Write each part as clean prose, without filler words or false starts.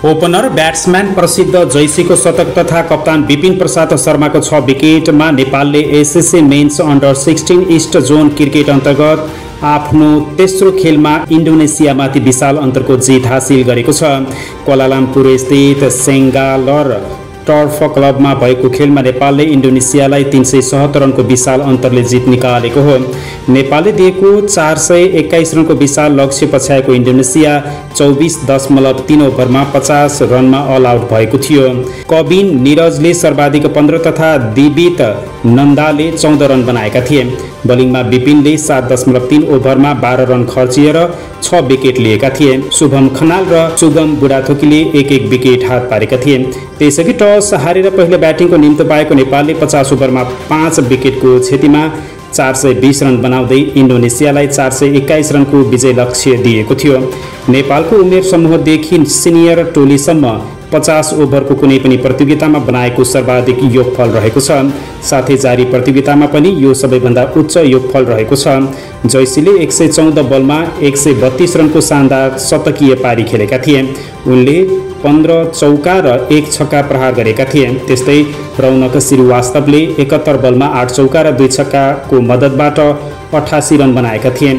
Opener batsman प्रसिद्ध जैसीको शतक तथा कप्तान विपिन प्रसाद शर्माको 6 विकेटमा नेपालले SSC men's under 16 east zone cricket अन्तर्गत आफ्नो तेस्रो खेलमा इन्डोनेसियामाथि विशाल अन्तरको जित हासिल गरेको छ। क्वालालम्पुर स्थित सेङ्गालर टर्फ क्लबमा भएको खेलमा नेपालले इन्डोनेसियालाई 377 रनको विशाल अन्तरले जित निकालेको हो। नेपालले दिएको 421 रनको विशाल लक्ष्य पछ्याएको इन्डोनेसिया 24.3 ओभरमा 50 रनमा अल आउट भएको थियो। कबिन निरजले सर्वाधिक 15 तथा दिवित नन्दाले 14 रन बनाएका थिए। बलिङमा विपिनले 7.3 ओभरमा 12 रन खर्चिएर 6 विकेट लिएका थिए। शुभम खनाल र सुगम बुढाथोकीले एक विकेट हात पारेका थिए। त्यसैगरी टस हारेर पहिले ब्याटिङको निम्तो पाएको नेपालले 50 ओभरमा 5 विकेटको क्षतिमा 420 रन बनाउँदै इन्डोनेसियालाई 421 रनको विजय लक्ष्य दिएको थियो। नेपालको उमेर समूहदेखि सिनियर टोलीसम्म 50 ओभरको कुनै पनि प्रतियोगितामा बनाएको सर्वाधिक योगफल रहेको छ। साथै जारी प्रतियोगितामा पनि यो सबैभन्दा उच्च योगफल रहेको छ। जैसीले 114 बलमा 132 रनको शानदार शतकीय पारी खेलेका थिए। उनले 15 चौका र 1 छक्का प्रहार गरेका थिए। त्यस्तै रौनक श्रीवास्तवले 71 बलमा 8 चौका र 2 छक्काको मद्दतबाट 88 रन बनाएका थिए।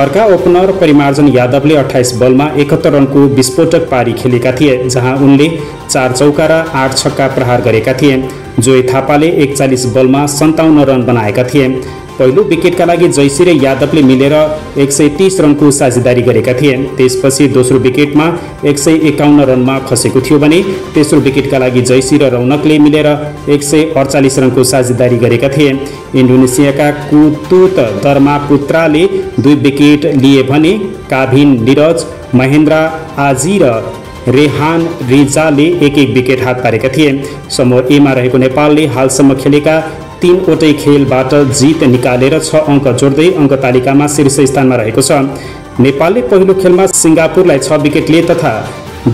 अर्का ओपनर परिमार्जन यादवले 28 बलमा 71 रनको विस्फोटक पारी खेलेका थिए, जहाँ उनले 4 चौका र 8 छक्का प्रहार गरेका थिए। जोय थापाले 41 बलमा 57 रन बनाएका थिए। पहिलो विकेटका लागि जैसी र यादवले मिलेर 130 रनको साझेदारी गरेका थिए। त्यसपछि दोस्रो विकेटमा 151 रनमा खसेको थियो भने तेस्रो विकेटका लागि जैसी र रौनकले मिलेर 148 रनको साझेदारी गरेका थिए। इन्डोनेसियाका कुतुत दर्मा पुत्राले 2 विकेट लिए भने काभिन निरज, महेन्द्र आजी र रेहान रिजाले एक विकेट हात पारेका थिए। समूह एमा रहेको नेपालले हालसम्म खेलेका 3वटै खेलबाट जित निकालेर 6 अङ्क जोड्दै अङ्क तालिकामा शीर्ष स्थानमा रहेको छ। नेपालले पहिलो खेलमा सिङ्गापुरलाई 6 विकेटले तथा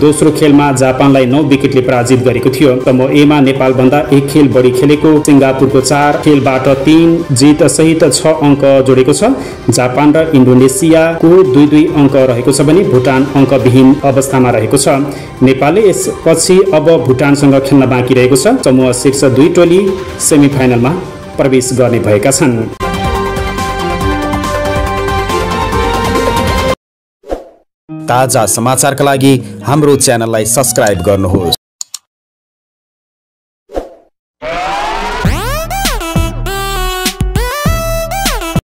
दोस्रो खेलमा जापानलाई 9 विकेटले पराजित गरेको थियो। समूह एमा नेपालभन्दा 1 खेल बढी खेलेको सिङ्गापुरको 4 खेलबाट 3 जित सहित 6 अङ्क जोडेको छ। जापान र इन्डोनेसियाको 2-2 अङ्क रहेको छ भने भुटान अङ्कविहीन अवस्थामा रहेको छ। नेपालले यसपछि अब भुटानसँग खेल्न बाँकी रहेको छ। समूह शीर्ष 2 टोली सेमिफाइनलमा प्रवेश गर्ने भएका छन्। ताजा समाचारका लागि हाम्रो च्यानललाई सब्स्क्राइब गर्नुहोस्।